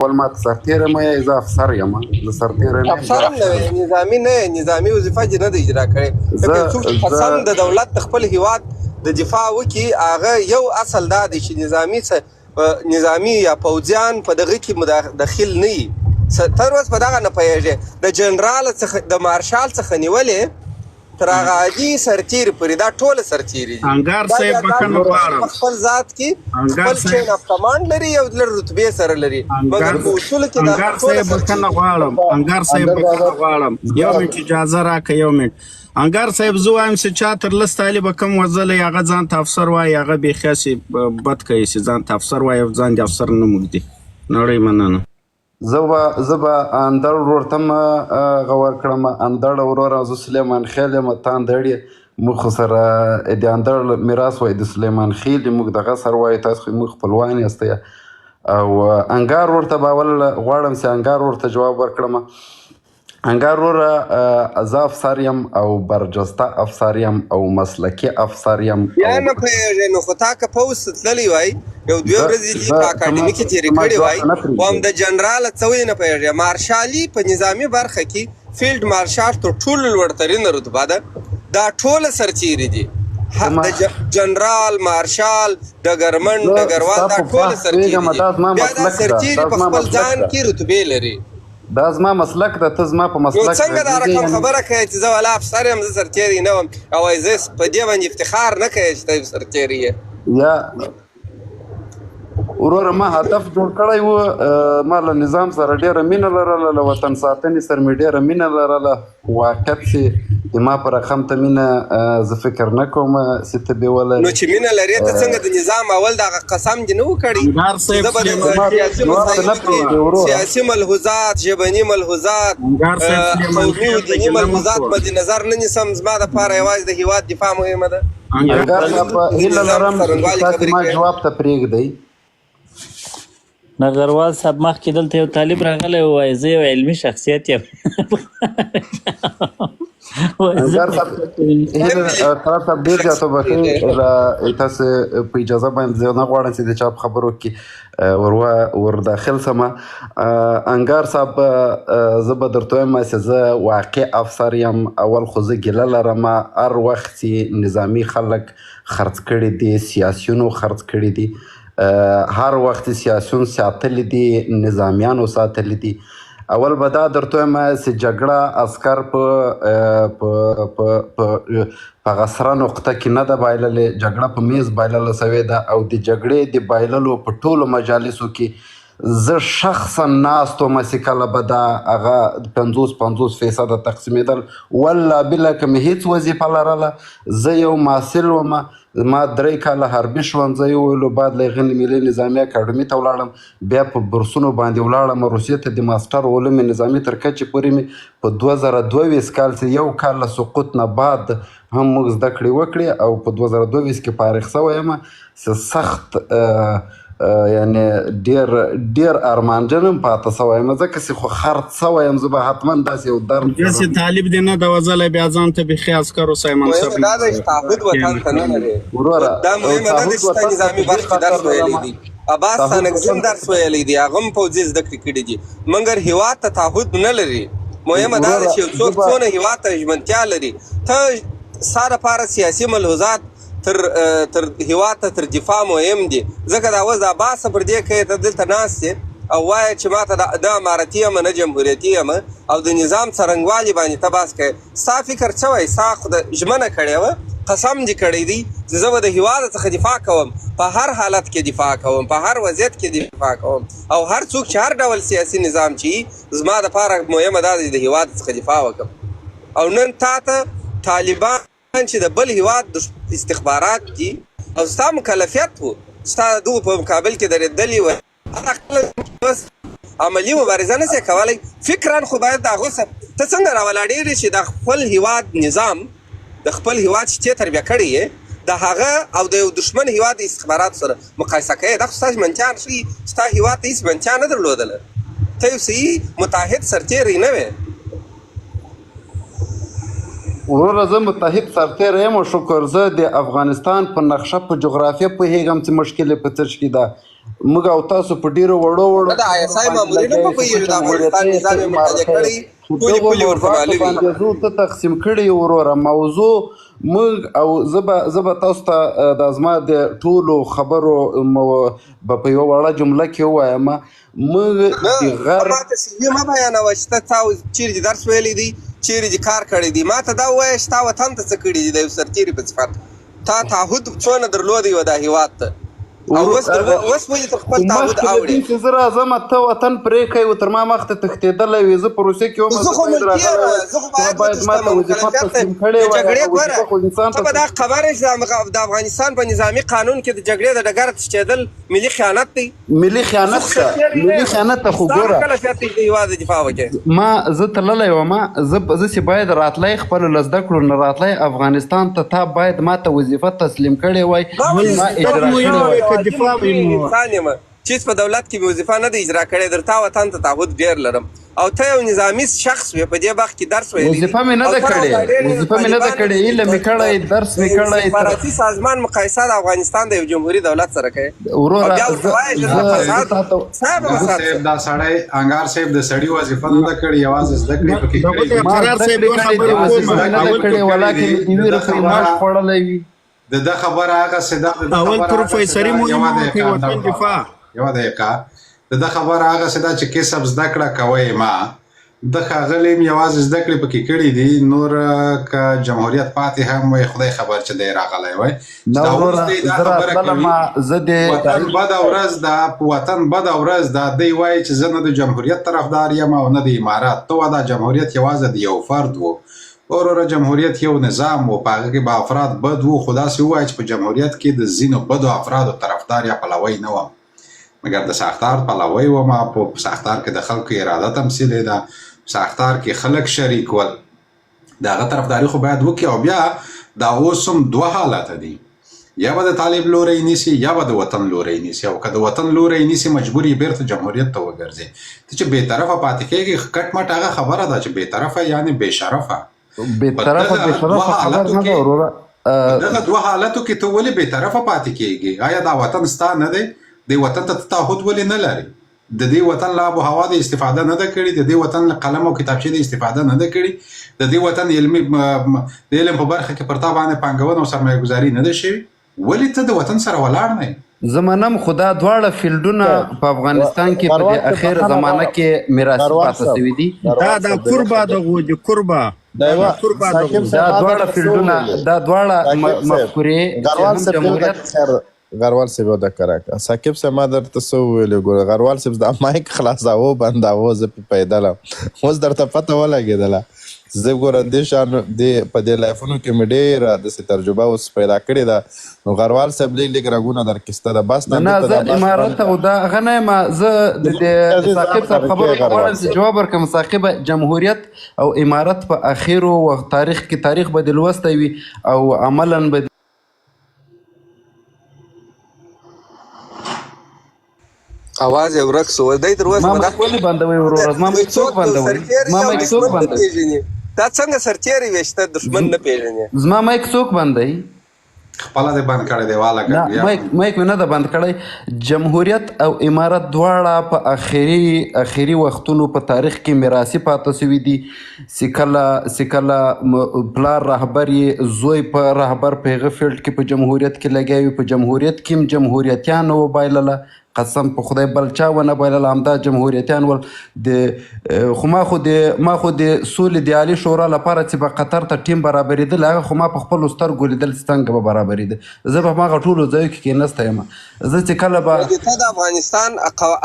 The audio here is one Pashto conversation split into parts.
اول ما ته سرتېری مه یې، زه افسر یم، زه سرتېری نه یم، زه افسر هم نه افسر وې، یم. نظامي نه یې، نظامي وظیفه دې نه ده اجرا کړې. زه ځکه یو څوک چې زه قسم د دولت د خپل هیواد د دفاع وکړي، هغه یو اصل دا دی چې نظامي څه نظامي یا پوځیان په دغه کې دخیل نه وي. تر اوسه په دغه نه پوهېږې، د جنرال څخه د مارشال څخه نیولې تر هغه عادي سرتیري پورې دا ټوله سرتیري دي. انګار دا صاحب بیا دا بخښنه وروره سرتیري غواړم. په خپل ذات کې انګار خپل صاحب چین اف کمانډ لري او لږ رتبې سره لري، مګر انګار په اصولو کې دا انګار ټوله صاحب بخښنه سرتیري دي. غواړم. انګار صاحب اندر بخښنه بابا غواړم. یو منټ اجازه راکړه، یو منټ. انګار صاحب زه وایم چې چا تر لس طالبه کم وزلی هغه ځان ته افسر وایي، هغه بیخي هسې بد کوي چې ځان ته افسر وایي او ځان د افسر نوم ږدي. نړۍ مننه. زه به اندړ ورور ته هم هغه ورکړم. اندړ وروره، زه سلیمان خیل یم، ته اندړ یې، موږ خو سره د اندړ میراث وایي، د سلیمان خیل موږ دغه سره وایو، تاسو خو موږ خپلوان یاستئ. او انګار ورور ته به اول غواړم چې انګار ورور ته جواب ورکړم. انګار وروره، زه افسر یم او برجسته افسر یم او مسلکي افسر یم. بیا او نه پوهېږې نو خو تا که پوځ ته تللی وای، یو دوې زه ورځې دې زه په ته ما اکاډمي کې تېرې ته ما کړې جواب وای، ته نه خو هم پرېږدې. د جنراله څه ولې نه پوهېږې؟ مارشالي په نظامي برخه کې فیلډ مارشال تر ټولو لوړترینه رتبه ده، دا ټوله سرتېري دي. ته ما د جنرال، مارشال، ډګرمن، زه ډګروال ستا دا په ټوله بحث سرتېري پوهېږم، دي. دا زما بیا دا مسلک ده، سرتېري دا په زما خپل مسلک ځان ده، کې رتبې لري. دا زما مسلک ده، ته زما په نو مسلک څنګه دا غږېږې. رقم یعنی خبره کوې چې زه ولا افسر یم، زه سرتېری نه وم، او وایې زه په دې باندې افتخار نه کوې چې ته یو سرتېری یې؟ یا وروره، ما هدف جوړ کړی و، ما له نظام سره ډېره مینه لرله، له وطن ساتنې سره مې ډېره مینه لرله. واقعیت چې د ما په رقم ته مینه زه فکر نه کوم چې ته به نو ولرې. چې مینه لرې ته څنګه د نظام اول دغه قسم دې نه و کړی انګار چې صاحب زه به د سلیمان ما سیاسي جواب ته مسایلو نه کې پرېږدې وروره. سیاسي ملحوظات، ژبني ملحوظات، انګار صاحب سلیمان قومي او خیل ته دیني ګیله مه ملحوظات کوه. مد نظر نه نیسم، زما دپاره یوازې د هیواد دفاع مهمه ده؟ انګار انګار ته صاحب د هیله نظام په لرم چې څرنګوالي تاسې خبرې ما کوې؟ جواب ته پرېږدئ. نظروال صاحب مخکې دلته یو طالب راغلی و، وایي زه یو علمي شخصیت یم. وایي زه انګار صاحب علم هیله قرار صاحب ډېر زیات شخصیت وبخښئ، دی. له تاسو په اجازه باندې زه نه غواړم چې د چا په خبرو کې ور ور داخل سم. انګار صاحب، زه به درته وایم چې زه واقع افسر یم. اول خو زه ګیله لرم، هر وخت چې نظامي خلک خرڅ کړي دي، سیاسیونو خرڅ کړي دي، هر وخت سیاسیون ساتلي دي، نظامیانو ساتلي دي. اول به دا درته وایم چې جګړه عسکر په په په په په هغه سره نقطه کې نه ده بایللې، جګړه په میز بایلله سوې ده. او د جګړې د بایللو په ټولو مجالسو کې زه شخصا ناست وم چې کله به دا هغه 50-50% تقسیمېدل، والله بالله که مې هیڅ وظیفه لرله، زه یو محصل وم، ما 3 کاله حربي ښوونځی وویلو، بعد له هغې ملي نظامي اکاډمي ته ولاړم، بیا په بورسونو باندې ولاړم روسیې ته، د ماسټر علوم نظامي تر کچې پورې مې په 2022 کال چې یو کال له سقوط نه بعد هم موږ زده کړې وکړې او په 2022 کې فارغ شوی یم، چې سخت یعنی ډېر ډېر ارمانجن هم پاتې شوی یم، ځکه چې خو خرڅ شوی یم، زه به حتما داسې یو درد داسې لرم. طالب دې نه ده وزلی، بیا ځان ته بیخي عسکر اوسه منصب مهمه دا ده چې تعهد وطن ته نه لرې. وروره، دا مهمه نه ده تعهد چې تا وطن ته نظامي په دې برخه کې خاطر درس ویلی لرم، دی، عباس تعهد ستانکزي هم وطن درس ویلی دی، هغه هم پوځي زده کړې کړې دي، مګر هیواد ته تعهد نه لري. مهمه دا ده وروره چې یو زه څوک به څونه هیواد ته ژمنتیا لري. ته ستا دپاره سیاسي ملحوظات تر تر هیواد ته تر دفاع مهم دي، ځکه دا اوس دا بحث پر دې کوې، ته دلته ناست یې او وایې چې ما ته نه امارتي یم نه جمهوریتي یم، او د نظام څرنګوالي باندې ته بحث کوې. ستا فکر څه وایي؟ ستا خو د ژمنه کړې وه، قسم دې کړی دی چې زه به د هیواد څخه دفاع کوم، په هر حالت کې دفاع کوم، په هر وضعیت کې دفاع کوم، او هر څوک چې هر ډول سیاسي نظام چې زما دپاره مهمه دا ده چې د هیواد څخه دفاع وکړم. او نن تا ته طالبان چې د بل هیواد استخبارات دي او ستا مکلفیت وو، ستا د دغو په مقابل کې درېدلې وه، بس عملي مبارزه نه سې کولی، فکراً خو باید د هغو څه ته څنګه راولاړېږي چې د خپل هیواد نظام، د خپل هیواد چې ته تربیه کړی یې، د هغه او د یو دښمن هیواد د استخباراتو سره مقایسه کوې؟ دا خو ستا ژمنتیا ښيي چې تا هیواد ته هیڅ ژمنتیا نه درلودله، ته یو صحیح متعهد سرتېری نه وې. وروره زه متحد سرتېری یم او شکر، زه د افغانستان په نقشه په جغرافیه پوهېږم چې مشکل یې په څه شي ده. موږ او تاسو په ډیرو وړو وړو نه د آی اس خبرو آی باندې مامورین لګیا هم یو په چې ته پوهېږي د افغانستان جمهوریت یې نظام ته یې مطالعه امارت یې. کړی، خو ټولې دغو پولې ورته موضوعاتو معلومې دي. باندې زه ته تقسیم کړی یو وروره. موضوع موږ او زه به تاسو ته د زما د ټولو خبرو به په یوه وړه جمله کې ووایم. موږ نه، د ته غرب ماته سي وي مه بیانوه چې ته څه او چیرې دې درس ویلی دی، چیرې دې کار کړی دی. ماته دا ووایه چې تا وطن ته څه کړي دي د یو سرتېري په صفت. تا تعهد څونه درلودی و دا هیواد ته او اوس در اوس ولې تر خو خپل تعهد مخکې له اوړې؟ دې چې زه راځم ته وطن پرېښی و، تر ما مخته تښتېدلی وې. زه په روسیه کې وم، زه زه خو باید ملکي راغلی یم، وای. زه خو تا باید باید ما وتښتم ته وظیفه مکلفیت ته تسلیم کړې د وای. جګړې هغه ګوره وظیفه خو انسان ته ته به دا خبر یې چې د افغانستان په نظامي قانون کې د جګړې د ډګر تښتېدل ملي خیانت دی. ملي زه خیانت خو ته سرتېری نه ملي یم، خیانت ته خو ستا ګوره مکلفیت دی چې د هیواد دفاع وکړې. ما زه تللی وم، زه چې باید راتلی خپلو له زده کړو نه راتلی افغانستان ته، تا باید ما ته وظیفه تسلیم کړې وای، ما ولې ما وظیفه اجرا مو کړې یو وای. یو که عادي دفاع ملکي وي مو انسان یم چې هیڅ په دولت کې مې وظیفه نه ده اجرا کړې، در تا وطن ته تعهد ډېر لرم او ته یو نظامي شخص وې، په دې برخه کې درس ویلی دی وظیفه مې نه او ده ته کړې، راته ډېر وظیفه مې نه ده طالبانو کړې، علم مې کړی، درس د مې یو کړی. تر استخباراتي سازمان مقایسه د افغانستان د یو جمهوري دولت سره کوي او وروره بیا ورته زه وایې چې دا زه زه فساد تا ته صاحب انګار فساد صاحب څه دا سړی، انګار صاحب د سړي وظیفه نه ده کړې، یوازې زده کړې پکې دغه کړې د دي. ما قرار زده صاحب کړې دوه کړې خبرې دي، یوازې کوم وظیفه زده مې نه ده کړې اول کړې، پکې کړې ولاکه دي. مې د د یوې ده روپۍ معاش خبره خوړلی وي. د ده خبره هغسې ده، د ده اول خبره هغسې پروفیسوري ده. یوه مهمه وکړئ، دقیقه وطن دفاع. یوه دقیقه. د ده خبره هغسې ده چې کسب زده کړه کوئ. ما د ښاغلی هم یوازې زده کړې پکې کړې دي، نور که جمهوریت پاتې هم وای خدای خبر چې دی راغلی وای. چې نه دا اوس وروره دی دا زه خبره راتللم، کوي زه دې وطن بده ورځ ده، په وطن بده ورځ ده. دی وایي چې زه نه د جمهوریت طرفدار یم او نه د امارات. ته وا دا جمهوریت یوازې د یو فرد و. وروره جمهوریت یو نظام و، په هغه کې به افراد بد وو، خو داسې ووایه چې په جمهوریت کې د ځینو بدو افرادو طرفدار یا پلوی نه وم، مګر د ساختار پلوی وم. په ساختار کې د خلکو اراده تمثیلېده، په ساختار کې خلک شریک ول، د هغه طرفداري خو باید وکړي. او بیا دا اوس هم دوه حالته دي، یا به د طالب لوری نیسي یا به د وطن لوری نیسي، او که د وطن لوری نیسي مجبور یې بیرته جمهوریت ته وګرځي. ته چې بې طرفه پاتې کېږي، کټ مټ هغه خبره ده چې بې طرفه یعنې بې شرفه. بې په طرفه دغه بې دوه شرفه خبر حالتو نه ده کې وروره. په دغه دوه حالتو کې ته ولې بې طرفه پاتې کېږي؟ آیا دا وطن ستا نه دی؟ دې وطن ته ته تعهد ولې نه لرې؟ د دې وطن له آب و هوا د استفاده نه ده کړې، د دې وطن له قلم او کتابچې د استفاده نه ده کړې، د دې وطن علمي د علم په برخه کې پر تا باندې پانګونه او سرمایه ګذاري نه ده شوې، ولې ته د وطن سره ولاړ نه یې؟ زه منم، خو دا دواړه فیلډونه په افغانستان کې په دې غروال صاحب اخیره بخښنه زمانه غواړم. کې میراثي غروال پاتې صاحب شوي دي. دا غروال دا صاحب د یوه کوربه خبر دغو دي کوربه د دا دا یوه کوربه ثاقب دغو صاحب دا ما دواړه درته څه فیلډونه، وویلې دا دواړه ثاقب صاحب مفکورې چې غروال هم صاحب یو جمهوریت دقیقه خیر غروال صاحب یو دقیقه راکړه. ثاقب صاحب ما درته څه وویلې؟ ګوره غروال صاحب دا مایک خلاصاوه بنداوه، زه پې پیدلم، اوس درته پته ولګېدله. زه ګوره دې شان دې په دې لایفونو کې مې ډېره داسې تجربه اوس پیدا کړې ده. نو غروال صاحب لږ لږ رګونه درکې شته ده، بس نه نه نه ته زه دا بس امارت بند او دا هغه نه یم. زه د دې کړه. ثاقب صاحب خبرو ته غروال غواړم چې صاحب جواب ورکړم. ثاقب، جمهوریت او امارت په اخیرو وخت تاریخ کې تاریخ به دې لوستی وي او عملاً به اواز یې ورک سو دی تر اوسه زما به دا مایک ولې بندوي وروره؟ زما وایي مایک څوک څوک یو بندوي؟ سرتېری زما او مایک څوک دښمن نه بندوي؟ پېژني، دا څنګه سرتېری وي چې ته دښمن نه پېژنې؟ زما مایک څوک بندوي؟ خپله دې بند کړی دی واله نه که بیا مایک مایک مې نه ده بند کړی. جمهوریت او امارت دواړه په اخري وختونو په تاریخ کې میراثي پاتې شوي دي. چې کله پلار رهبر یې زوی په رهبر په هغه فیلډ کې په جمهوریت کې لګیا وي، په جمهوریت کې هم جمهوریتیانو وبایلله، قسم په خدای بل چا ونه بایلله، همدا جمهوریتیان ول. د خو ما خو د ما خو د سولې د عالي شورا لپاره چې به قطر ته ټیم برابرېدل، هغه خو ما په خپلو سترګو لیدل چې څنګه به برابرېده. زه په هماغه ټولو ځایو کې کېنستی یم. زه چې کله به یعنې ته د افغانستان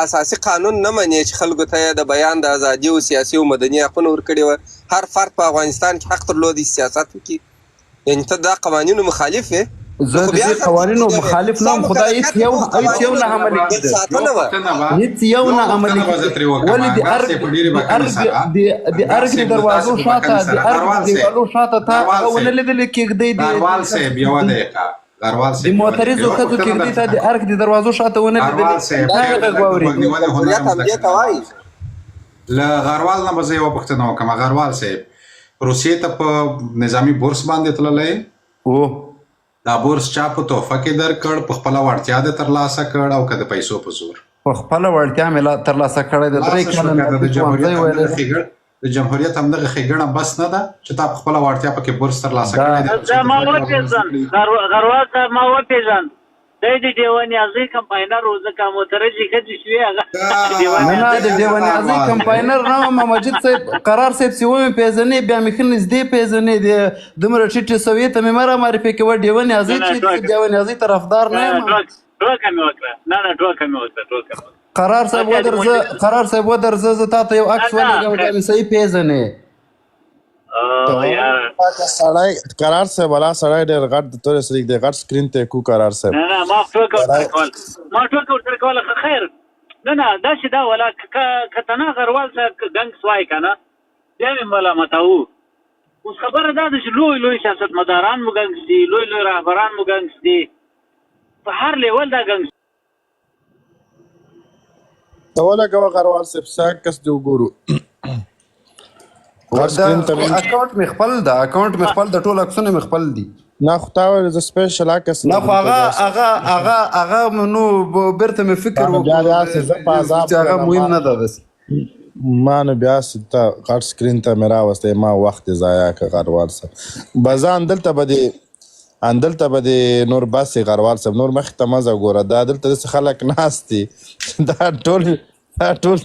اساسي قانون نه منې چې خلکو ته یې د بیان د ازادي او سیاسي او مدني حقونه ورکړي وه، هر فرد په افغانستان کې حق درلود چې سیاست وکړي، یعنې ته دا قوانینو مخالف یې؟ زه نو خو د بیا دې سرتېری قوانینو نه وې، مخالف نه ستا وم، خو دا هیڅ مکلفیت یو د هیڅ یو نه قوانینو عملي د کېده، ساتنه وه. هیڅ یو نه عملي کېده. ولې د ارګ د ارګ د د ارګ د دروازو شاته د ارګ د دیوالو شاته تا هغه ونه لیدلې کېږدۍ د غروال صاحب یوه دقیقه، غروال د صاحب یوه دقیقه، معترضو یوه ښځو پوښتنه کېږدۍ تا درڅخه د ارګ د دروازو شاته ونه لیدلې، غروال صاحب تا خیر غږ دی، لږ د واورېد. غوږ نیونې هنر جمهوریت هم زده همدې کړه ته غروال وایي. صاحب. له غروال نه به زه یوه پوښتنه وکړم. غروال صاحب روسیې ته په نظامي بورس باندې تللی؟ او دا بورس چا په تحفه کې درکړ، په خپله وړتیا دې ترلاسه کړ او که د پیسو په زور؟ په خپله وړتیا مې ترلاسه کړی دی، درې لاسه شو کاله کنه، مې د ښوونځی جمهوریت ویلی همدغه دی. ښېګڼه، د جمهوریت همدغه ښېګڼه بس نه ده چې تا په خپله وړتیا پکې بورس ترلاسه دا کړی دی، دا څوک ما دې ځان وپېژند، کړي. غروال صاحب ما وپېژند، دی د ډېوه نیازۍ کمپاینر و، ځکه معترضې ښځې شوې هغه ډېوه نه نه، د نیازۍ. ډېوه نیازۍ کمپاینر نه وم مجید صاحب، قرار صاحب چې ومې پېژنې بیا مې ښه نږدې پېژنې، د دومره ټیټې سویې ته مې مه را معرفي کوه. ډېوه نیازۍ نه نه چې ټوکه، ډېوه نیازۍ طرفدار نه نه یم. نه ټوکه مې وکړه، نه نه ټوکه مې وکړه، ټوکه مې وکړه. قرار صاحب بس یعنې ودرځه، مجید قرار صاحب ودرځه، زه تا ته یو نه عکس نه ولېږم، بیا مې صحیح پېژنې. او یار پاکه سړی قرار صاحب ولا سړی ډېر غټ د تورې سریک دی، غټ سکرین ته کو قرار صاحب. نه نه، ما ټوکه ورسره سړی کول، ما ټوکه ورسره کوله. خو خیر، نه نه داسې دا ولا که تنا غروال صاحب که ګنګس وای که نه بیا مې ملامتاوه. اوس خبره دا ده چې لوی لوی سیاستمداران مو ګنګس دي، لوی لوی رهبران مو ګنګس دي، په هر لیول دا ګنګس. ته ولګوه غروال صاحب، څه کس دې وګورو. غټ دا سکرین ته مې اکاونټ مې خپل ده، اکاونټ مې خپل ده، ټول عکسونه مې خپل دي. نه خو تا ویل زه سپیشل عکس نه لرم، خو ته هغه بیا هغه هغه هغه نو بیرته مې فکر ما نو بیا وکړو داسې زه په عذاب چې هغه کړم. مهم نه ده داسې. ما نو بیا ته غټ سکرین ته مې راوستی، ما وخت یې ضایع کړ. غروال صاحب بزان دلته به دې اندلته به دې نور بس غروال صاحب، نور مخې ته مزه ګوره، دا دلته داسې خلک ناست دي، دا ټول دا ټول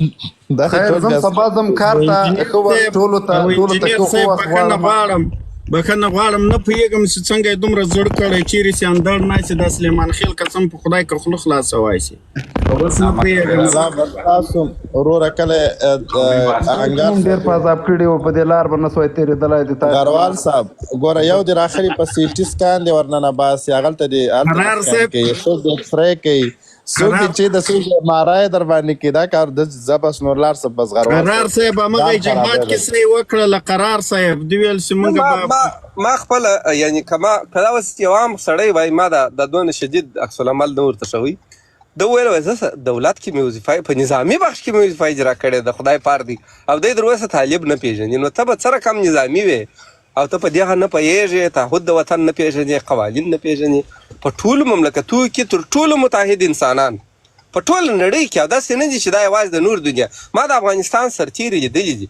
دا خیر ټول زم بیا سبا ځم کار او ته، انجینر ښه وخت صاحب، ټولو ته، او ټولو ته انجینر ښه صاحب وخت بخښنه غواړم. غواړم، بخښنه غواړم، نه پوهېږم چې څنګه یې دومره زړه کړی، چیرې چې اندړ ناست دا سلیمان خېل قسم په خدای که خوله خلاصه وای شي، اوس نه پوهېږم. سلام تاسو وروره کله انګار موږ ډېر صاحب په عذاب کړي وو، په دې لار به نه سوای تېرېدلی د تاسو. غروال صاحب ګوره، یو دې راخلي په سی ټي سکان دی ورننه باسي، هغلته دې هلته دې قرار سکان صاحب کوي، څوک دې اکسرې کوي، څوک دې قرار چې د څوک ایم آر آی در باندې کوي، دا کار د زه بس نور لاړ سم بس. غروال قرار صاحب صاحب همغه ځان جهاد خرابوي بس. کیسه یې وکړله. قرار صاحب دی ویل چې نه موږ ما به ما ما خپل یعنی کما کدا اوس یو عام سړی وای، ما دا د دونه شدید عکس العمل نه ورته شوی. ده ویل وای زه دولت کې مې وظیفه په نظامی بخش کې مې وظیفه اجرا کړې ده، خدای پار دی، او دی در اوسه طالب نه پیژني، نو ته به څه رقم نظامی وې او ته په دې نه پوهېږې، تعهد د وطن نه پیژنې، قوانین نه پیژنې. په ټولو مملکتو کې تر ټولو متعهد انسانان په ټوله نړۍ کې، او داسې نه دي چې دا یوازې د نور دنیا، ما د افغانستان سرتېري لیدلي دي،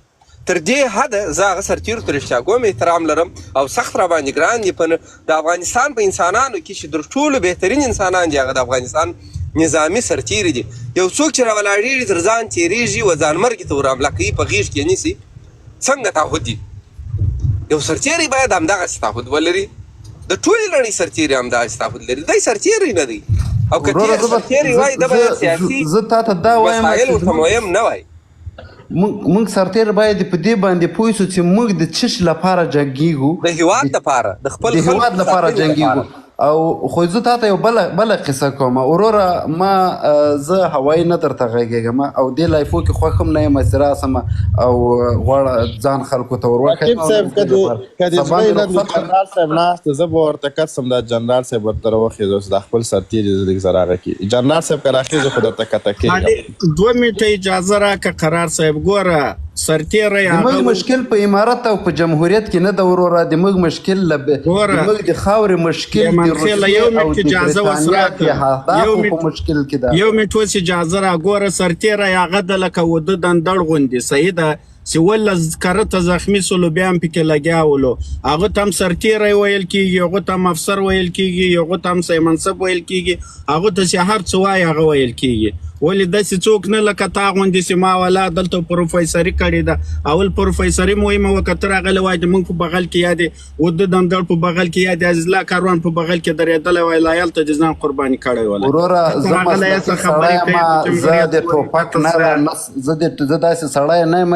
تر دې حده زه هغه سرتېرو ته رښتیا ګوم احترام لرم او سخت را باندې ګران دي. په د افغانستان په انسانانو کې چې تر ټولو بهترین انسانان دي هغه د افغانستان نظامي سرتېري دي. یو څوک چې راولاړېږي تر ځان تېرېږي و ځانمرګي ته ورحمله کوي، په غېږ کې یې نیسي، څنګه تعهد دي؟ یو سرتېری باید همدغسې تعهد ولري، د ټولې نړۍ سرتېري همداسې تعهد لري، دی سرتېری نه دی، او که وروره زه به سرتېری وای ده به زه سیاسي زه تا ته دا وایم مسایل چې ورته زموږ مهم نه وای. موږ سرتېر باید په دې باندې پوه شو چې موږ د څه شي لپاره جنګېږو، د هیواد لپاره، د خپل د هیواد خلکو د لپاره ساتنې جنګېږو. لپاره. او خو زه تا ته یو بله قصه کوم وروره، ما زه هوایي نه درته غږېږم او دې لایفو کې خوښ هم نه یم چې راسم او غواړه ځان خلکو ته وروښیم رقیب او صاحب د دې لپاره که دې سبا زړه مې نه دی رخصت ده. جنرال صاحب ناست دی، زه به ورته کت سم، دا جنرال صاحب ورته راوخېژه اوس، دا خپل سرتېري زه لږ زراغه کړي، جنرال صاحب که راخېژه خو درته کته کېږم. خالي 2 منټه اجازه راکه قرار صاحب، ګوره سرتېری د موږ هغه مشکل په امارت او په جمهوریت کې نه ده وروره، د موږ مشکل د ګوره موږ د خاورې مشکل د سلیمان خېله روسیې یو او منټ د اجازه اوس بریتانیا راکه، د یو اهدافو په منټ مشکل کې ده. یو منټ اوس اجازه را، ګوره سرتېری هغه د لکه وده دندړ غوندې صحیح ده چې 17 کرته زخمی سولو بیا هم پکې لګیا ولو، هغه ته هم سرتېری ویل کېږي، هغه ته هم افسر ویل کېږي، هغه ته هم صاحب منصب ویل کېږي، هغه ته چې هر څه وایي هغه ویل کېږي. ولې داسې څوک نه لکه تا غوندې چې ما ولا دلته پروفیسري کړې ده، اول پروفیسري مهمه وه، که ته راغلی وای د موږ په بغل کې یا د وده دندړ په بغل کې یا د عزیزالله کاروان په بغل کې درېدلی وای، لا هلته دې ځان قرباني کړی ولی. وروره ته زه راغلی یې څه مسلکي خبرې سړی یم، کوې په زه جمهوریت د پورې ټوپک ته نه څه زه داسې سړی نه یم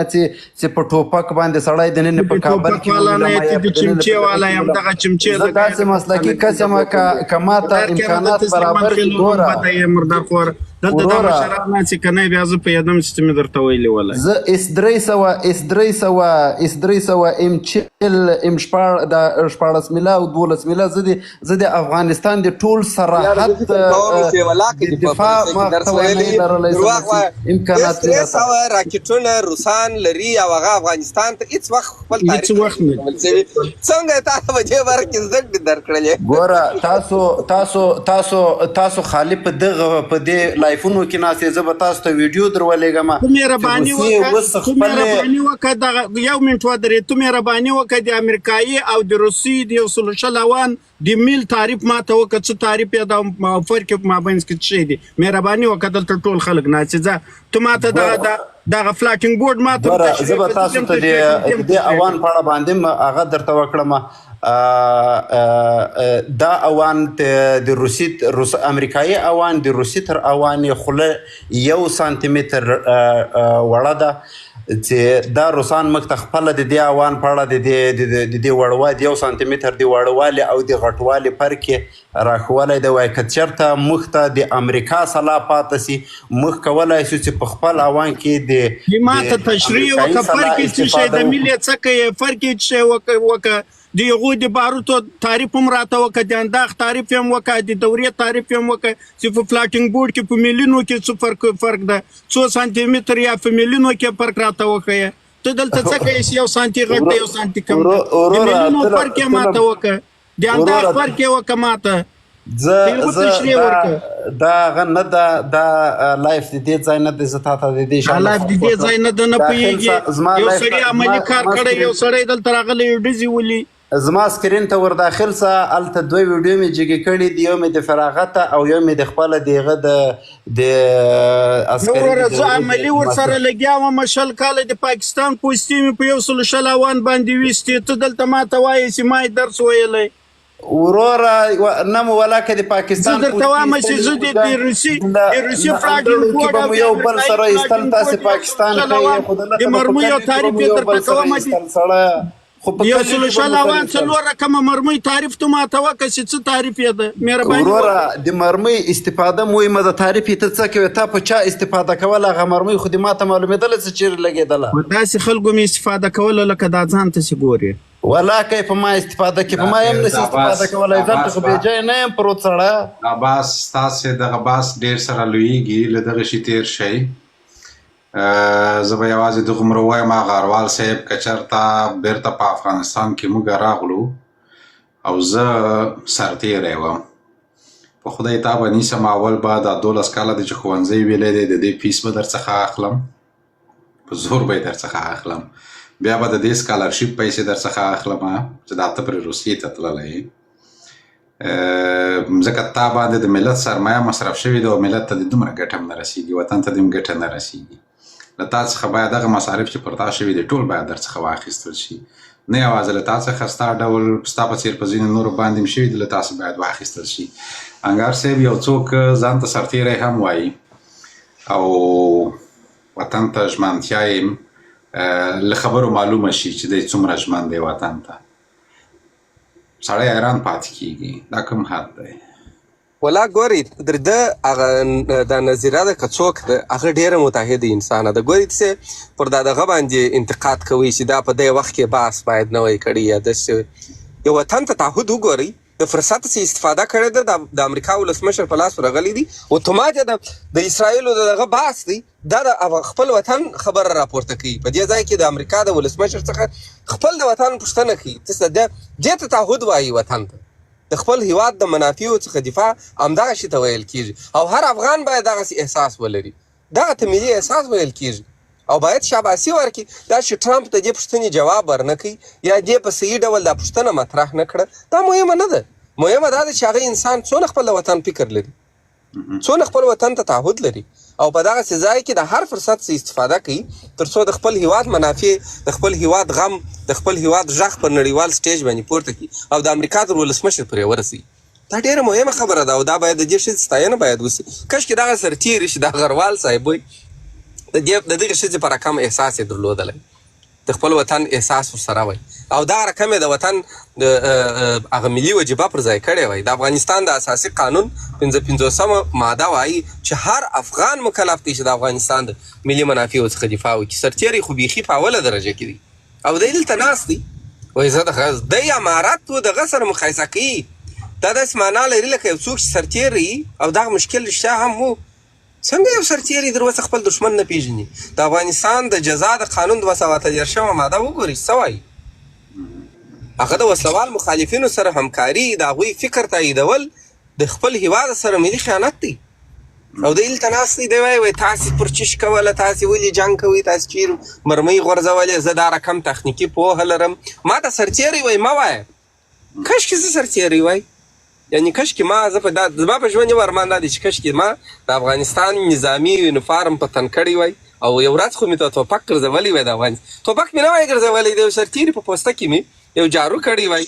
چې په ټوپک باندې سړی دننه ته په د کابل ټوپک کې والا نه وولم یې، یا ته د په دننه چمچې په دغه والا کې یم، وولم. دغه چمچې زه لګوي داسې لکه مسلکي خلک کس یم دغه که ما ته مردار کېره امکانات دلته سلیمان برابر خېل دي هم ګوره بده یې مردار خور. دلته دا وروره مشران ناست که نه بیا زه پوهېدم چې څه مې درته ویلي ولای. زه اس 300، اس 300، اس 300، ام 40، ام شپاړ دا 16 میله او 12 میله زه د زه د افغانستان د ټول یاره زه سرحد فکر کوم چې ولاکه د دې په دفاع پروسه کې ما درس توانایي ویلی لرلی سم درواغ چې وایه. اس امکانات مې درې راته سوه راکټونه روسان لري او هغه افغانستان ته هیڅ وخت خپل هیڅ تاریخ نه وخت دي نه ورکول شوي. څنګه تا په دې برخه کې زده کړې درکړلې؟ ګوره تاسو تاسو تاسو تاسو خالي په دغه په دې لایفونو کې ناست یې، زه به تاسو ته ویډیو در ولېږم ته چې مهرباني روسیې وکړه، اوس ته خپلې مهرباني وکړه، دغه یو منټ ودرې، ته مهرباني وکړه د امریکایي او د روسي د یو سلو شل اوان د میل تعریف ماته وکړه، څه تعریف یې ده او فرق یې په مابینځ کې څه شی دی؟ مهرباني وکړه، دلته ټول خلک ناست دي، ځه ته ماته دغه ګوره دغه فلاټینګ بورډ ماته هم ګوره زه تشریح به کړه، زه تاسو هم ته د تشریح کړم، ته هم د دې تشریح اوان کړه. په اړه باندې هغه درته وکړم. دا اوان د روسي روس امریکایي اوان د روسي تر اوان یې خوله یو سانتي متر وړه ده چې دا روسان موږ ته خپله د دې اوان په اړه د دې د دې وړوالي د یو سانتي متر د وړوالي او د غټوالي فرق یې راښوولی دی. وایي که چېرته موږ ته د امریکا سلا پاته سي موږ کولای شو چې په خپل اوان کې د دی د ماته تشریح امریکایي وکړه، سلا فرق یې څه شی استفاده ده، میل وکړو. یې څه کوي، فرق یې څه شی وکړه، د هغو د باروتو تعریف هم راته وکړه، د انداخ تعریف یې هم وکړه، د دورې تعریف یې هم وکړه چې په فلاټینګ بورډ کې په میلونو کې څه فرق ده، څو سانتي متر یا په میلونو کې فرق راته وښیه. ته دلته څه کوې چې یو سانتي غټ دی یو سانتي کم دی، د وروره میلونو ته فرق یې ماته وکړه، د انداخ فرق یې وکړه ماته، زه د هغو زه تشریح دا ورکړه. دا هغه نه ده، دا لایف د دې ځای نه دی، زه تا ته د دې دا شان لایف د دې ځای نه ده، نه داخل پوهېږي. سه زما یو لایف سړي ته عملي زما کار زما کړی، یو سکرین سړی دلته راغلی ډزې ولي. زما سکرین ته ور داخل سه، هلته دوه ویډیو مې جګې کړې دي، یو مې د فراغت او یو مې د خپله د هغه د د نه عسکري د وروره، زه دورې د عملي ورسره ماستر. لګیا وم، 20 کاله د پاکستان پوستې مې په 120 اوان باندې ویستې، ته دلته ماته وایې چې ما یې درس ویلی. وروره نه مو ولاکه د زه پاکستان درته پوستې وایم چې ایستلې زه وو، د د روسي له د روسي له فلاټینګ انګړو کې بورډ به او مو د یو بل امریکایي سره ایستل، فلاټینګ تاسې بورډ یو سل پاکستان شل ښه یې اوان خو د د لته به په مرمیو کلیو کې به تعریف مو یې یو درته بل سره کوم. ایستل سړیه، خو په یو کلیو سل کې به شل مو سره اوان ایستل. څلور رقمه مرمۍ تعریف ته ماته وکړه چې څه تعریف یې ده، مهرباني وروره وکړه. د مرمۍ استفاده مهمه ده، تعریف یې ته څه کوې، تا په چا استفاده کوله، هغه مرمۍ خو دې ماته معلومېدله چې چېرې لګېدله. په داسې خلکو مې استفاده کوله لکه دا ځان ته چې ګورې. ولاکه یې په ما استفاده کې په دا ما هم دا نسی باس استفاده کولای، دا ځان ته باس خو به بې ځایه نه یم پروت سړی. دا باس ستاسې دغه باس ډیر سره لویږي، له دغه شي تیر شئ. زه به یوازې دغومره ووایم، غاروال صاحب که چېرته بیرته په افغانستان کې موږ راغلو او زه سرتیری وم، په خدای تا به نیسم، اول به دا 12 کاله دی چې ښوونځی ویلی دی د دې فیس به درڅخه اخلم، په زور به یې درڅخه اخلم، بیا به د دې سکالرشیپ پیسې درڅخه اخلم چې دا ته پرې روسیې ته تللی یې، ځکه تا باندې د ملت سرمایه مصرف شوې ده او ملت ته دې دومره ګټه هم نه رسېږي، وطن ته دې هم ګټه نه رسېږي. له تا څخه باید دغه مصارف چې پر تا شوي دي ټول باید درڅخه واخیستل شي، نه یوازې له تا څخه، ستا ډول ستا په څېر په ځینو نورو باندې هم شوي دي، له تا څخه باید واخیستل شي. انګار صاحب یو څوک ځان ته سرتېری هم وایي او وطن ته ژمنتیا یې له خبرو معلومه شي چې دی څومره ژمن دی وطن ته. سړی حیران پاتې کیږي، دا کوم حد دی؟ ولا ګوري در ده هغه دا نظیره ده که څوک ده، هغه ډیره متحده انسانه ده. ګوري چې پر دا دغه باندې انتقاد کوي چې دا په دې وخت کې بحث باید نه وای کړی یا داسې. یو وطن ته تعهد وګورئ، د فرصت څخه استفاده کړې ده، د امریکا ولسمشر په لاس ورغلی دی، اتومات یې د اسرائیلو د دغه بحث دی، دا د خپل وطن خبره راپورته کوي. په دې ځای کې د امریکا د ولسمشر څخه خپل د وطن پوښتنه کوي، څه دې ته تعهد وایي، وطن ته د خپل هیواد د منافعو څخه دفاع همدغه شي ته ویل کیږي، او هر افغان باید دغسې احساس ولري، دغه ته ملي احساس ویل کیږي او باید شاباسي ورکړي. دا چې ټرمپ د دې پوښتنې جواب ورنه کړي یا دې په صحیح ډول دا پوښتنه مطرح نه کړه، دا مهمه نه ده. مهمه دا ده چې هغه انسان څونه خپل د وطن فکر لري، څونه خپل وطن ته تعهد لري، او په دغسې ځای کې د هر فرصت څخه استفاده کوي ترڅو د خپل هیواد منافع، د خپل هیواد غم، د خپل هیواد غږ پر نړیوال سټیج باندې پورته کړي او د امریکا تر ولسمشر پرې ورسوي. دا ډیره مهمه خبره ده او دا باید د دې ښځې ستاینه باید وشي. کاشکې دغه سرتېری چې دا غروال صاحب وای د دغې ښځې په رقم احساس یې درلودلی. د خپل وطن احساس ورسره وای او دا رقم یې د وطن د هغه ملي وجیبه پر ځای کړې وای. د افغانستان د اساسي قانون 55مه ماده وايي چې هر افغان مکلف دی چې د افغانستان د ملي منافعو څخه دفاع وکړي. سرتېری خو بیخي په اوله درجه کې دی او دی دلته ناست دی وایي زه د دی امارت و دغه سره مقایسه کوي. دا داسې معنا لري لکه یو څوک چې سرتېری او دغه مشکل رښتیا هم و څنګه یو سرتیری تر اوسه خپل دښمن نه پیژني؟ د افغانستان د جزا د قانون 238مه ماده وګورئ چې څه وايي. هغه د وسلوال مخالفینو سره همکاري، د هغوی فکر تاییدول د خپل هیواد سره ملي خیانت دی. او دی دلته ناست دی، دی وايي وایي تاسې پر چش کوله، تاسې ولې جنګ کوئ، تاسې چیرې مرمۍ غورځولې، زه دا رقم تخنیکي پوهه لرم، ما ته سرتیری وایي مه وایه. کشکې زه سرتیری وای، یعنی کشکې ما زه په دا زما په ژوند یو ارمان دا دی چې کشکې ما د افغانستان نظامی یونیفارم په تن کړی وای او یو ورځ خو مې ته توپک ګرځولی وای، د افغان توپک مې نه وای ګرځولی، د یو سرتیري په پوسته کې مې یو جارو کړی وای،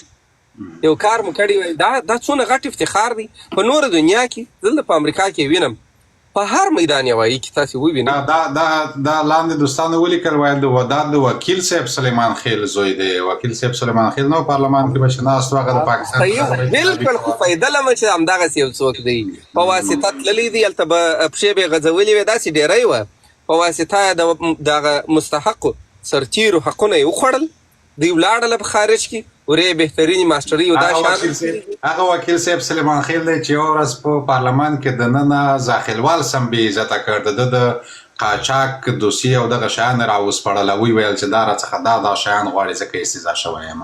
یو کار مو کړی وای. دا دا څونه غټ افتخار دی په نوره دنیا کې، دلته په امریکا کې وینم په هر میدان هوایي کې تاسې ووینئ. دا دا دا لاندې دوستانو ولیکل ویل د وداد د وکیل صاحب سلیمان خیل زوی دی، وکیل صاحب سلیمان خیل نو پارلمان کې به چې ناست و هغه د پاکستان څخه به بالکل خو پیدلم چې همدغسې یو څوک دی په واسطه تللی دی، هلته به پښې به یې غځولې وې، داسې ډېری وه په واسطه د دغه مستحقو سرتېرو حقونه یې وخوړل، دوی ولاړله په خارج کې ورې بهترینې ماسټرۍ او دا هغه شیان وکیل صاحب هغه وکیل صاحب سلیمان خیل دی چې یوه ورځ په پارلمان کې دننه زاخیلوال سم بې عزته کړ، د ده د قاچاق دوسیې او دغه شیان یې راوسپړل او ویې ویل چې دا راڅخه دا دا شیان غواړي ځکه استیضاح شوی یم.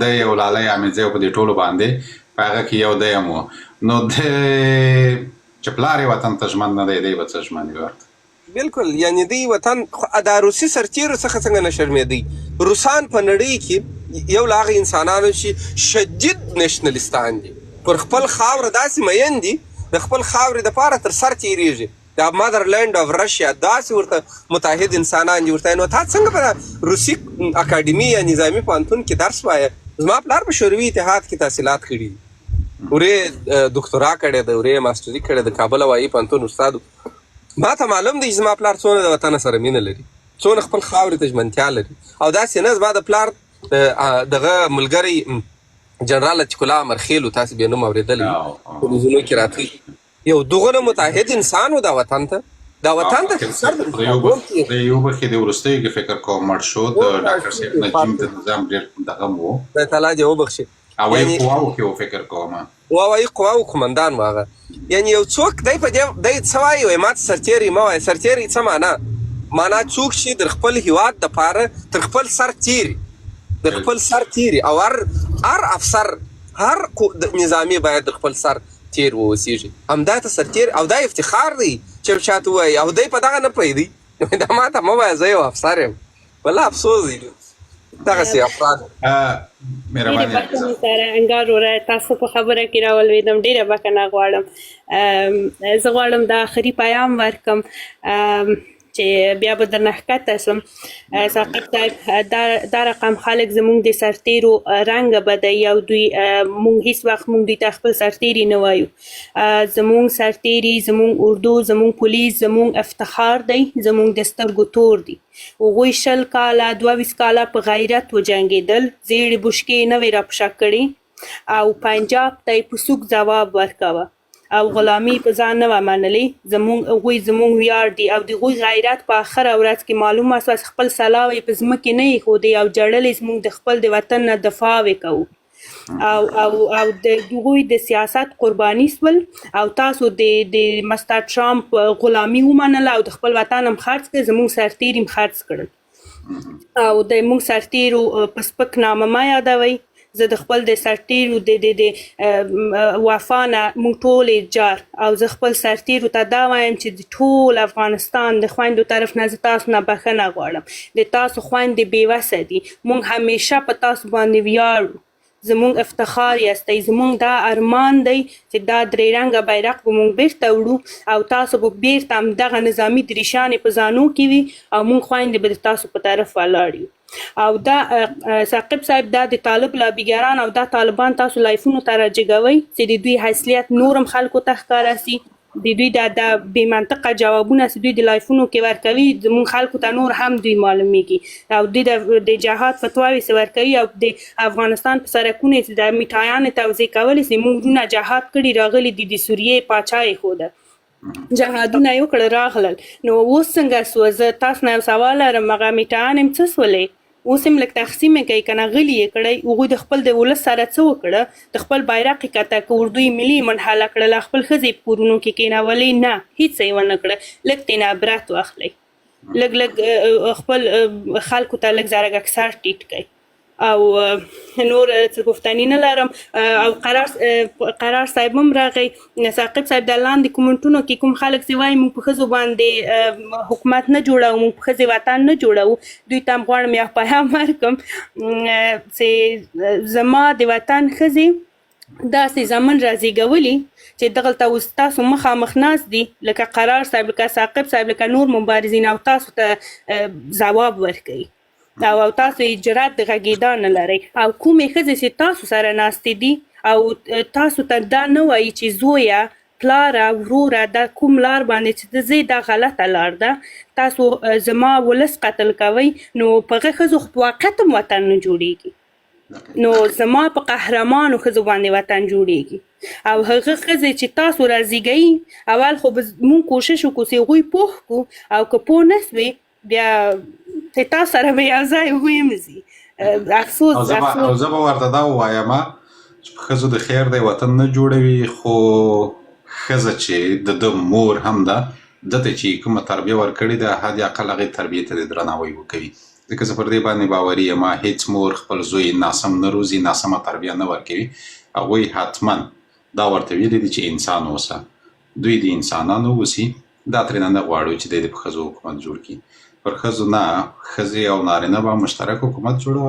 دی او لالی حمیدزی او په دې ټولو باندې په هغه کې یو دی هم و، نو دی چې پلار یې وطن ته ژمن نه دی، دی به څه ژمن وي ورته. بلکل یعنی دی وطن خو دا روسی سرتیرو څخه څنګه نه شرمیدی روسان په نړی کی یو له هغه انسانانو چی شدید نشنلستان دی پر خپل خاوره داسی مین دی د خپل خاوری د پاره تر سر تیریږی دا مادر لینډ اف رشیا داسی ورته متعهد انسانان دی ورته نو تا څنګه په روسی اکاډمی یا نظامی پوهنتون کی درس وایه زما پلار په شوروی اتحاد کی تحصیلات کړی دی ورې دکتورا کړې ده ورې ماسټری کړې ده کابل هوایی پوهنتون استاد ما ته معلوم دی چې زما پلار څونه د وطن سره مینه لري، څونه خپل خاورې ته ژمنتیا لري او داسې نه زما د پلار دغه ملګری جنرال عتیق الله امرخیل و، تاسې به یې نوم اورېدلی وي، تلویزیونو کې راته یو دغونه متعهد انسان و دا وطن ته، دا وطن ته چې سر در د یو بخې د وروستیو کې فکر کوم مړ شو، د ډاکټر صاحب نجیم د نظام ډېر دغه و. خدای تعالی دې وبخښي. هوایي قواو کې و فکر کوم. هوایي قواو قومندان و هغه. یعنی یو څوک دی په دې دی څه وایي وایي ماته سرتیری مه وایه سرتیری څه معنا معنا څوک چې در خپل هیواد د پاره تر خپل سر تیری در خپل سر تیری او هر هر افسر هر نظامی باید در خپل سر تیر واوسیږي همدا ته سرتیری او دا افتخار دی چې یو چاته ووایي او دی په دغه نه پوهیدی دا ماته مه وایه زه یو افسر یم والله افسوس دی دغسې افراد. ډیره بښنه سره انګار وروره تاسو په خبره کې راولوېدم، ډیره بښنه غواړم. زه غواړم دا اخري پیام ورکم چې بیا به درنه ښکته شم. ثاقب صاحب دا دا رقم خلک زمونږ د سرتیرو رنګ بدوي او دوی مونږ هیڅ وخت مونږ دوی ته خپل سرتیري نه وایو. زمونږ سرتیري، زمونږ اردو، زمونږ پولیس زمونږ افتخار دی، زمونږ د سترګو تور دي. هغوی 20 کاله 22 کاله په غیرت وجنګېدل، زیړې بوشکې یې نه وې را په شا کړې او پنجاب ته یې په سوک ځواب ورکاوه او غلامي یې په ځان نه وه منلې. زمونږ هغوی زمونږ ویاړ دي او د هغوی غیرت په اخره ورځ کې معلومه سوه چې خپل سلاوې یې په ځمکې نه ایښودې او جړلې زمونږ د خپل د وطن نه دفاع وې کوو او او او د هغوی د سیاست قرباني سول او تاسو د د مستر ترامپ غلامي ومنله او د خپل وطن هم خرڅ کړ، زموږ سرتیري هم خرڅ کړل او د موږ سرتیرو په سپک نامه مه یادوئ. زه د خپل د سرتیرو د د د وفا نه موږ ټول جار او زه خپل سرتیرو ته دا وایم چې د ټول افغانستان د خویندو طرف نه زه تاسو نه بښنه غواړم. د تاسو خویندې بې وسه دي، موږ همیشه په تاسو باندې ویاړو، زموږ افتخار یاستئ، زموږ دا ارمان دی چې دا درې رنګه بیرق به موږ بیرته وړو او تاسو به بیرته همدغه نظامي دریشانې په ځانو کې وي او موږ خویندې به د تاسو په طرف ولاړ یو. او دا ثاقب صاحب دا د طالب لابیګران او دا طالبان تاسو لایفونو ته راجګوئ چې د دوی حیثیت نورم خلکو ته ښکاره سي. د دوی دا د بې منطقه جوابونه چې دوی د لایفونو کې ورکوي زموږ خلکو ته نور هم دوی معلومیږي او دوی د جهاد فتواوې چې ورکوي او د افغانستان په سرکونو چې د میټایانو توزیع کولې چې موږ وروڼه جهاد کړي راغلي دي، د سوریې پاچا یې ښوده، جهادونه یې وکړل راغلل. نو اوس څنګه سوه؟ زه تاسو نه یو سوال لرم، هغه میټایان یې څه سولې؟ اوس هم لږ تقسیم یې کوي کنه، غلي یې کړی. هغوی د خپل د ولس سره څه وکړه؟ د خپل بیرق یې کته که اردو یې ملي منحله کړله، خپل ښځې په کورونو کې کینولې؟ نه، هیڅ یې ونه کړه. لږ ترېنه عبرت واخلئ، لږ لږ خپل خلکو ته لږ زرګک سر ټیټ کړئ. او نور څه گفتنی نه لرم. او قرار صاحب هم راغی. ثاقب صاحب، د لاندې کومنټونو کې کوم خلک چې وایي موږ په ښځو باندې حکومت نه جوړوو، موږ په ښځې وطن نه جوړوو، دوی ته هم غواړم یو پیغام ورکړم چې زما د وطن ښځې داسې زامن رازیږولي چې دغلته اوس تاسو مخامخ ناست دي، لکه قرار صاحب، لکه ثاقب صاحب، لکه نور مبارزین، او تاسو ته ځواب ورکوي او تاسو یې جرأت د غږېدا نه لرئ. او کومې ښځې چې تاسو سره ناستې دي او تاسو ته دا نه وایي چې زویه، پلاره، وروره، دا کوم لار باندې چې ته ځې دا غلطه لار ده، تاسو زما ولس قتل کوئ، نو په هغه ښځو خو په واقعیت هم وطن نه جوړیږي. نو زما په قهرمانو ښځو باندې وطن جوړیږي. او هغه ښځې چې تاسو رازیږئ، اول خو به موږ کوشش وکړو چې هغوی پوه کړو، او که پوه نه سوې بیا چې تاسو سره به یو ځای هغوی هم ځي. افسوس. او زه به ورته دا ووایم چې په ښځو د خیر دی وطن نه جوړوي، خو ښځه چې د ده مور هم ده، ده ته چې کومه تربیه ورکړې ده، حد اقل هغې تربیې ته دې درناوی وکوي. ځکه زه پر دې باندې باوري یم، هیڅ مور خپل زوی ناسم نه روزي، ناسمه تربیه نه ورکوي. هغوی حتما دا ورته ویلي دي چې انسان اوسه. دوی د انسانانو اوسي، دا ترېنه نه غواړو چې دی د په ښځو حکومت جوړ کړي. پر ښځو نه، ښځې او نارینه به مشترک حکومت جوړو،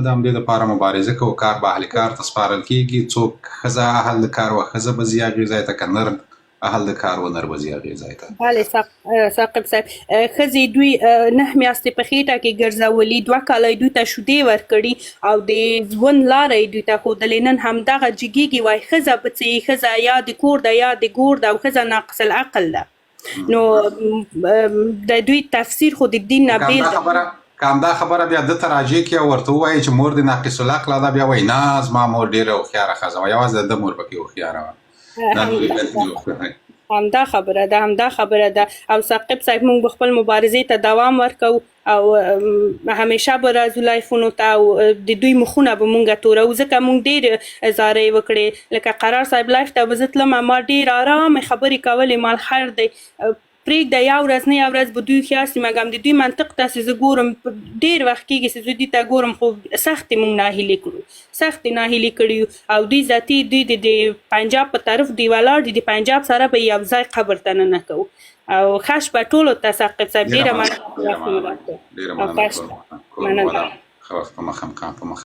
د همدې دپاره مبارزه کوو. کار به اهل کار ته سپارل کېږي. څوک ښځه اهل د کار وه، ښځه به ځي هغې ځای ته، که نر اهل د کار و، نر به ځي هغې ځای ته. بله ثاقب صاحب، ښځې دوی 9 میاشتې په خېټه کې ګرځولي، 2 کاله یې دوی ته شودې ورکړي او د ژوند لاره یې دوی ته ښودلې. نن همدغه جګېږي وایي ښځه به څه، ښځه یا د کور ده یا د ګور ده، او ښځه ناقص العقل ده. نو د دوی تفسیر خو د دین نه بېل ده. که همدا خبره بیا ده ته راجع کړي او ورته ووایي چې مور دې ناقص العقله ده، بیا وایي نه زما مور ډېره هوښیاره ښځه وه، یوازې د ده مور پکې هوښیاره وه. همدا خبره ده، همدا خبره ده. او ثاقب صاحب، موږ به خپل مبارزې ته دوام ورکوو او همیشه به راځو لایفونو ته او د دوی مخونه به مونږ تورو، ځکه مونږ ډېر زارۍ وکړې. لکه قرار صاحب لایف ته به زه تلم، ما ډېر آرامې خبرې کولې، مال خیر دی پرېږده، یو ورځ نه یو ورځ به دوی هوښیار سي. مګم د دوی منطق ته چې زه ګورم، ډېر وخت کېږي چې زه دوی ته ګورم، خو سخت یې موږ ناهیلي کړو، سخت یې ناهیلي کړي یو. او دوی ذاتي دوی د پنجاب په طرف دوی ولاړ دي، د پنجاب سره به یو ځای قبر ته ننه کوو. او ښه شپه ټولو ته ثاقب صاحب، ډېره مننه. ډېره مننه. مننه. ښه وخت په مخه.